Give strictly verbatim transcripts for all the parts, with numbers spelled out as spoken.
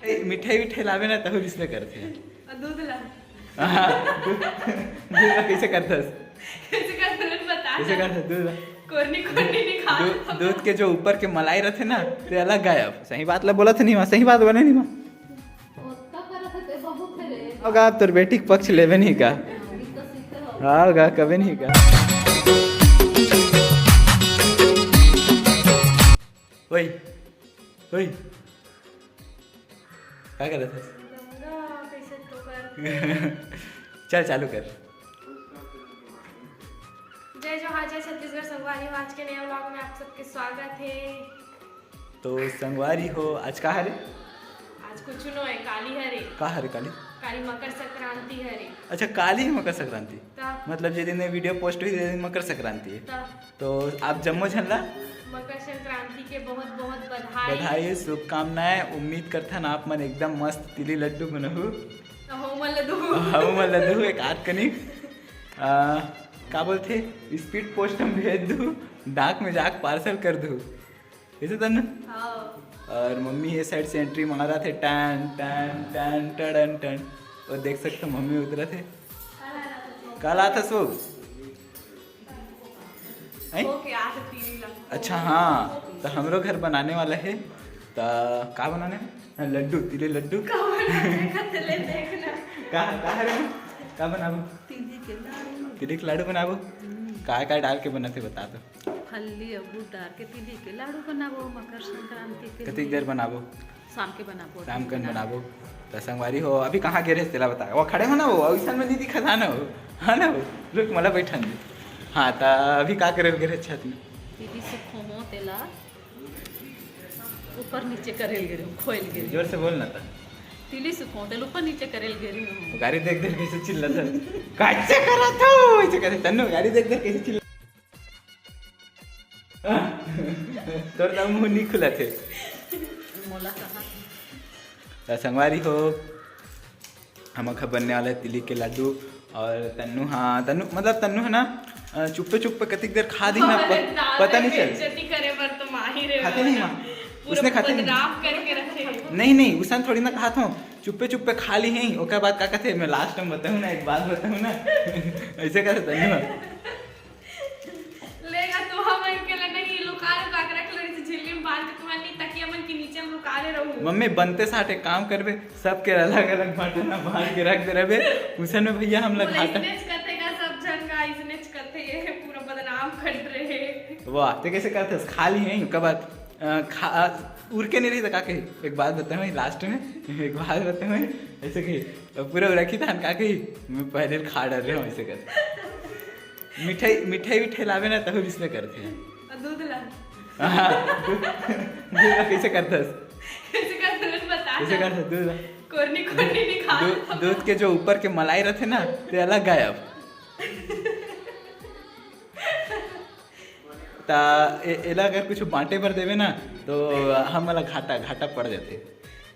ए, मिठाई विठाई लाबे ना, तहू इसने करथे। और दूध ला। हाँ, दूध, दूध ला कैसे करथस? कैसे करते हैं, बता कैसे दे। करथस दूध ला? कोरनी कोरनी निकाल। दूध, दूध के जो ऊपर के मलाई रथे ना, ते अलग गायब। सही बात ला बोलत नहीं माँ, सही बात बोले नहीं माँ। ओतका करत हे, ते बहुत है रे। होगा, अब तोर बेटी के पक्ष लेबे नहीं का? विकसित हो। हाँ होगा, कबे नहीं का? ओए, ओए, का करत हस? गंगा कैसे तो कर। चल, चालू कर। जय जोहार, जय छत्तीसगढ़ संगवारी हो। आज के नए व्लॉग में आप सबके स्वागत है। तो संगवारी हो, आज का हरे? आज कुछ नो है, काली हरे। का हरे काली? काली मकर संक्रांति हरे। अच्छा, काली ही मकर संक्रांति। ता, मतलब जे दिन ये वीडियो पोस्ट हुई, ये दिन मकर संक्रांति है। ता तो आप जम्मो झन ला मकर संक्रांति के बहुत बहुत बधाई। बधाई, शुभकामनाएं। उम्मीद करथन आप मन एकदम मस्त तिली लड्डू बनहू। हो मन ला दू। हम मन ला दू एक आध कनिक, आ, का बोलथे, स्पीड पोस्ट हम भेज दू, डाक में जाके पार्सल कर दू, ऐसे तन। हाँ। और मम्मी ये साइड से एंट्री मारा थे, टन टन टन टन टन। वो देख सकते हो, मम्मी उतरा थे। काला था सो। हैं? ओके, आज तीन लाख। अच्छा हाँ, तो हमरो घर बनाने वाला है। तो का बनाने है? हाँ, लड्डू, तिले लड्डू। कमर में देखत ले देखना। का का है रे? का बनाबो? तीन के लाडू। तिले के लाडू बनाबो। काय काय डाल के बनाते बता दो। फल्ली और गुड़ डाल के तिली के लाडू बनाबो मकर संक्रांति के कतिक लिए। देर बनाबो? शाम के बनाबो। शाम कन बनाबो। तो संगवारी हो, अभी कहाँ गे रहे तेला बता। वो खड़े हो ना, वो ऐसा में दीदी खजाना हो, है ना वो। रुक, मला बैठन दे। हाँ, तो अभी का करे गे रहे छत में? तिली सुखो हो तेला ऊपर नीचे करेल गे रहे, खोल गे रहे। जोर से बोल ना था। तिली सुखो तेला ऊपर नीचे करेल गे रहे। गाड़ी देख देख कैसे चिल्ला था। कैसे करा था? ऐसे करे तन्नू, गाड़ी देख देख कैसे चिल्ला। तोर तो मुंह नहीं खुला थे। मोला कहा। तो संगवारी हो, हम घर बनने वाला है तिली के लड्डू। और तन्नू, हाँ तन्नू, मतलब तन्नू है ना, अ, चुप्पे चुप्पे कतिक देर खा दी ना, प-, पता नहीं चल। बेइज्जती करे बर तो माहिर है। खाते नहीं माँ। पूरा उसने खाते नहीं। बदनाम करके रखे। नहीं नहीं, उसन थोड़ी ना कहा था, चुप्पे चुप्पे खा ली है। ओकर बाद का कहते, मैं लास्ट में बताऊँ ना, एक बात बताऊँ ना। ऐसे कहते तन्नू। लेगा तो हम इनके लिए नहीं लुका लुका के रख ले, इसे झिल्ली में बांध के तुम्हारे लिए तकिया मन के नीचे में लुका ले रहूं। मम्मी बनते साठ एक काम करबे, सबके अलग अलग बांटे ना, बांध के रख दे रहबे। उसन में भैया हम लोग बोले, घाटा। इसने च कथे का सब जन का, इसने च कथे ये पूरा बदनाम कर रहे। वाह, ते कैसे करते? खा ली है, ओकर बाद, अ, खा, उर के नहीं रही तो का कही? एक बात बताऊँ लास्ट में, एक बात बताऊँ, ऐसे कही, पूरा रखी था का कही, मैं पहले खा डाल रहा हूँ, ऐसे कर। मिठाई, मिठाई विठाई लावे ना, तहु इसने करते हैं। और दूध ला। हाँ, दूध, दूध ला कैसे करते हैं? किसी का दूध बता कैसे दो। करते हैं दूध ला? कोरनी कोरनी निकाल। दूध, दूध के जो ऊपर के मलाई रहते ना, ते अलग गायब। ता ए-, एला अगर कुछ बांटे बर देवे ना, तो हमला घाटा, घाटा पड़ जाते।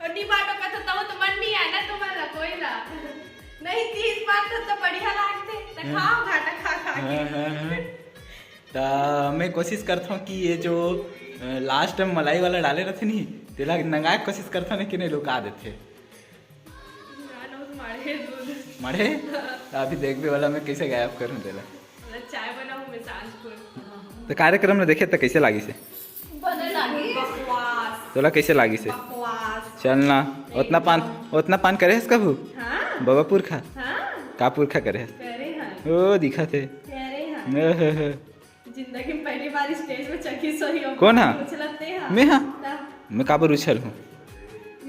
और नहीं बांटो का तो, तब तो मन नहीं आए ना तुम्हारा कोई ला। नहीं, तीस बांटो तो बढ़िया लागते, तो हम्म। खाओ घाटा खा खा के। हाँ, हाँ, हाँ। ता मैं कोशिश करता हूँ कि ये जो, अ, लास्ट में मलाई वाला डाले रहते नहीं, तेला नंगाए के कोशिश करता हूँ, लेकिन ये लुका देते। ना, ना, मारे दूध। मढ़े? अभी देखबे वाला मैं कैसे गायब करूँ तेला। मतलब चाय बनाऊँ मैं सांझ को। तो कार्यक्रम में देखे तो कैसे लागिस हे? बने लागी बकवास। तोला कैसे लागिस हे? बकवास। चल ना, उतना पान, उतना पान करे हस कभू? हाँ। बाबा पुरखा? हाँ। का पुरखा करे हस? करे हैं। ओ, दिखा थे। करे हैं। ओहो हो। जिंदगी में पहली बार स्टेज में चढ़ी सही हो। कौन है? उछलते हैं। मैं हाँ? ता। मैं काबर उछल हूँ?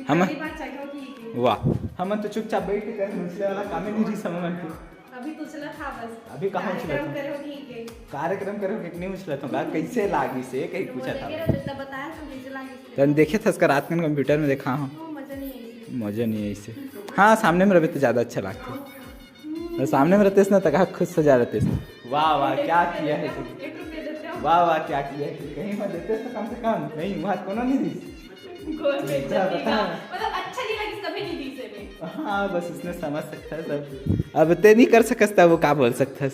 हम पहली बार चढ़ो की। वाह, हम तो चुपचाप बैठ के कर, उछले वाला काम ही नहीं रही समझ के। अभी तो उछला था बस। अभी कहाँ उछला कार्यक्रम था? करो की के। कार्यक्रम करे हो कि नहीं उछला था? का-, कैसे लागिस हे, कहीं तो पूछा बोले था। कि जितना बताया तुम कैसे लागिस हे? तन देखे थस का रात कन कंप्यूटर में देखा हूँ। वो मजा नहीं आई। मजा नहीं है इसे। हाँ, सामने में रहबे तो ज़्यादा अच्छा लागथे। तो सामने में रहतेस ना, तो कहा खुश हो जा रहतेस। वाह, वाह, क्या किया है तूने? एक रुपये देते हो? वाह, वाह, क्या किया है? कहीं मैं देतेस तो कम से कम। नहीं, वहाँ कोनो नहीं दी। गोल में बता, जल्दी बता। का। मतलब अच्छा नहीं लगी तभी नहीं दी से मैं। हाँ, बस उसने समझ सकता है सब। अब ते नहीं कर सकता, वो का बोल सकता है?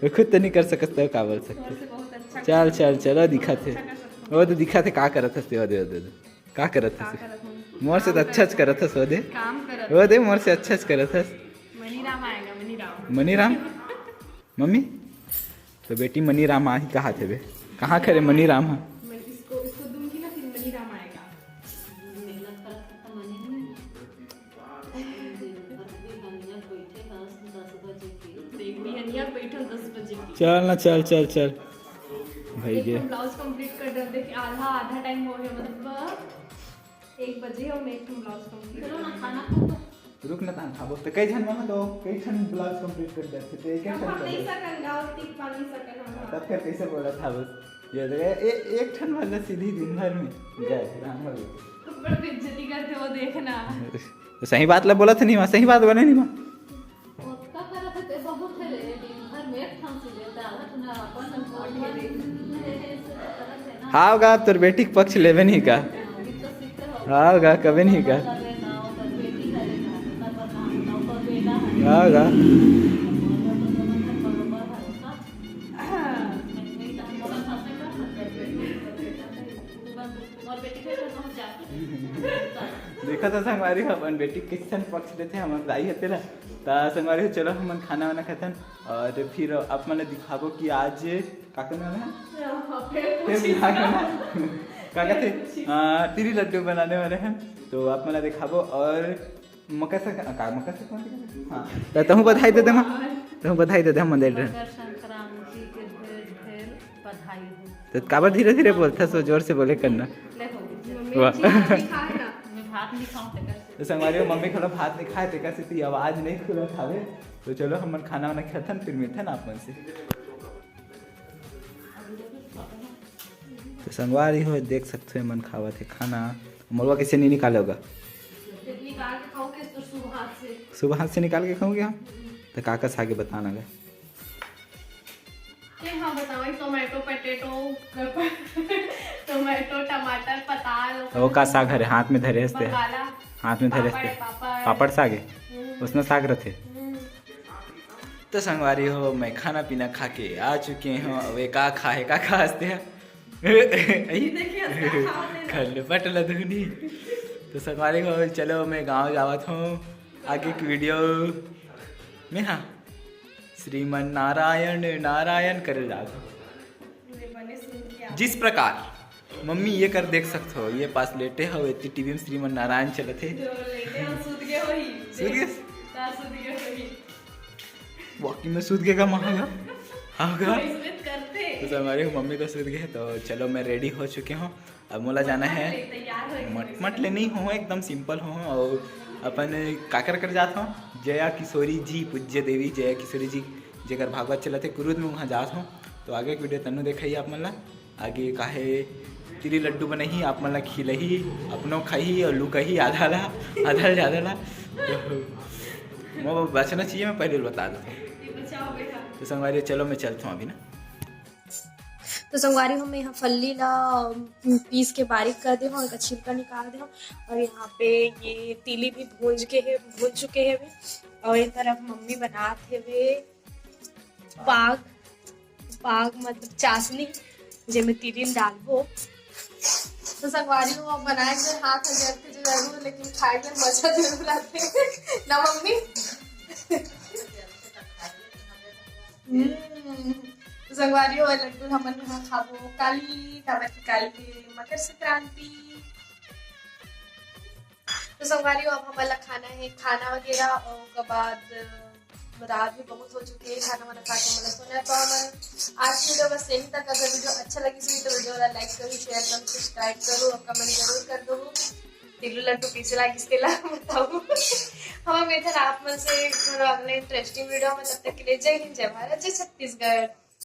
वो खुद तो नहीं कर सकता, वो का बोल सकता और से है? बहुत अच्छा। चल, चल, चलो, दिखा थे। अच्छा कर सकता हूँ। वो तो दिखा थे, का करत हस ते, वो दे, वो दे, वो दे। का करत का हस? करत हूँ? मोर से तो अच्छा च करत हस, वो दे। काम करत वो दे, मोर से अच्छा च करत हस। मनीराम आएगा, मनीराम। मनीराम? मम्मी, तो बेटी मनीराम आही कहा थे बे? कहाँ करे मनीराम हा? मैं इसको, इसको दूंगी ना, फिर मनीराम आएगा। देख, बिहनिया बैठो दस बजे की। चल ना, चल, चल, चल। भाई एक गे। ब्लाउज कंप्लीट कर दे, देख, आधा, आधा टाइम हो गया, मतलब एक बजे हम एक ठन ब्लाउज कंप्लीट चलो ना, खाना खाओ तो। रुक ना, तहां खाबो। तो कई झन में तो कई ठन ब्लाउज कंप्लीट कर देते, तो एक एक हम ठन हम कर नहीं दे। सकन, गाँव टिक पा नहीं सकन हम। तब फिर कैसे बोला था बस? ये देख, ए-, एक ठन वाला सीधी दिन भर में जाए, राम भर में। ऊपर बेइज्जती करते वो देखना। तो सही बात ला बोला था नहीं माँ, सही बात बने नहीं माँ। ओतका करत हे ते बहुत हे रे, दिन भर में एक ठन से लेता, आधा ठन अपन, अपन, अपन। हाँ गा, तोर बेटी के पक्ष लेबे नहीं का? हाँ गा, कबे नहीं का? हाँ गा। देखा था संगवारी हो, अपन बेटी के किसन पक्ष लेथे, हमर दाई हे तेला। ता संगवारी हो, चलो हमन खाना वाना खाथन और फिर आप मन ला दिखाबो कि आज का करने वाला है। हाँ, फिर फिर पूछी दिखा के ना। ना, का कहते, हाँ, तिली लड्डू बनाने वाले हैं, तो आप मन ला दिखाबो। और मकर संक्रांति, का मकर संक्रांति का? हाँ, तो तहूँ बधाई दे दे माँ, तहूँ बधाई दे दे, हम दे रहे हैं। मकर संक्रांति के ढेर ढेर बधाई हो। तो काबर धीरे धीरे बोलता, सो जोर से बोले करना। ले हो गया। वाह। मैं भात नहीं खाऊं, तेकर से। तो संगवारी हो, मम्मी घलो भात नहीं खाए, तेकर से ती आवाज नहीं खुलत हवे। तो चलो, हमन खाना वाना खाथन, फिर मिलथन आप मन से। तो संगवारी हो, देख सकते हो, मन खावत है खाना। मोलवा कैसे नहीं निकाले होगा? निकाल के खाओगे तो शुभ हाथ से। शुभ हाथ से निकाल के खाओगे हम? तो का का सागे बताना गा? के हाँ बताओ, टोमेटो, पटेटो, टोमेटो, टमाटर, पताल, वो का साग हरे हाथ में धरे हस्ते? बंगाला। हाथ में धरे पापड़, हस्ते? पापड़। पापड़ साग है? हम्म। उसमें साग रथे? हम्म। तो संगवारी हो, मैं खाना पीना खा के आ चुके हूँ। अब ये का खा है, का खा हस्ते है? देखिए, उसका खाओ नहीं ना। खंड पटला धुनी। तो संगवारी हो, चलो मैं गाँव जावत हूँ। आगे की वीडियो में, हाँ, श्रीमन नारायण नारायण करे जात हूँ। पूरे बने सूत के आओ। जिस प्रकार मम्मी ये कर देख सकते हो, ये पास लेटे हो, इतनी टीवी में श्रीमन नारायण चलत है। जो लेटे हो, सूत गए हो ही। सूत गए? ता सूत गए हो ही। वाकई में सूत गए का महा गा? हाँ गा? इसमें करते। तो संगवारी हो, मम्मी तो सूत गए, तो चलो मैं रेडी हो चुके हूँ। अब मोला जाना है। तैयार हो मट, मट ले नहीं हो, एकदम सिंपल हो। और अपन काकर कर जात हो, जया किशोरी जी, पूज्य देवी जया किशोरी जी, जेकर भागवत चलत है कुरुद में, वहाँ जात हो। तो आगे की वीडियो तन्नू देखाई आप मन ला। आगे काहे तिली लड्डू बनही, आप मन ला खिलही, अपनो खाही और लुकही आधा ला, आधा ला, ज्यादा ला। तो वो बचना चाहिए, मैं पहले बता देता हूँ। ये बचाओ बेटा। तो संगवारी, चलो मैं चलता हूँ अभी ना। तो संगवारी हो, मैं यहाँ फल्ली ला, अम, पीस के बारीक कर दे हूँ, एकर छिलका निकाल दे हूँ। और यहाँ पे ये तिली भी भूंज के है, भूंज चुके हैं अभी। और एक तरफ मम्मी बनात हेवे पाग, पाग मतलब चाशनी, जेमे तिली डालबो। तो संगवारी हो, बनाए के हाथ में जलते जरूर, लेकिन खाए के मजा जरूर आते। ना मम्मी? हम्म। तो संगवारी हो, लड्डू हमन यहाँ खाबो काली, काबर कि काली के मकर संक्रांति। तो संगवारी हो, अब हमन ला खाना है, खाना वगैरह, और ओकर बाद, अ, रात भी बहुत हो चुके है, खाना वाना खा के हमन ला सोना है। तो हमन आज की वीडियो बस यहीं तक। अगर वीडियो अच्छा लगिस होही तो वीडियो ला like करू, share करू, subscribe करू और comment जरूर कर दो। तिल्लू लड्डू पीसे लागिस तेला बताऊ। हम मिलथन आप मन से घलो अगले interesting वीडियो में। तब तक के लिए जय हिंद, जय भारत, जय छत्तीसगढ़।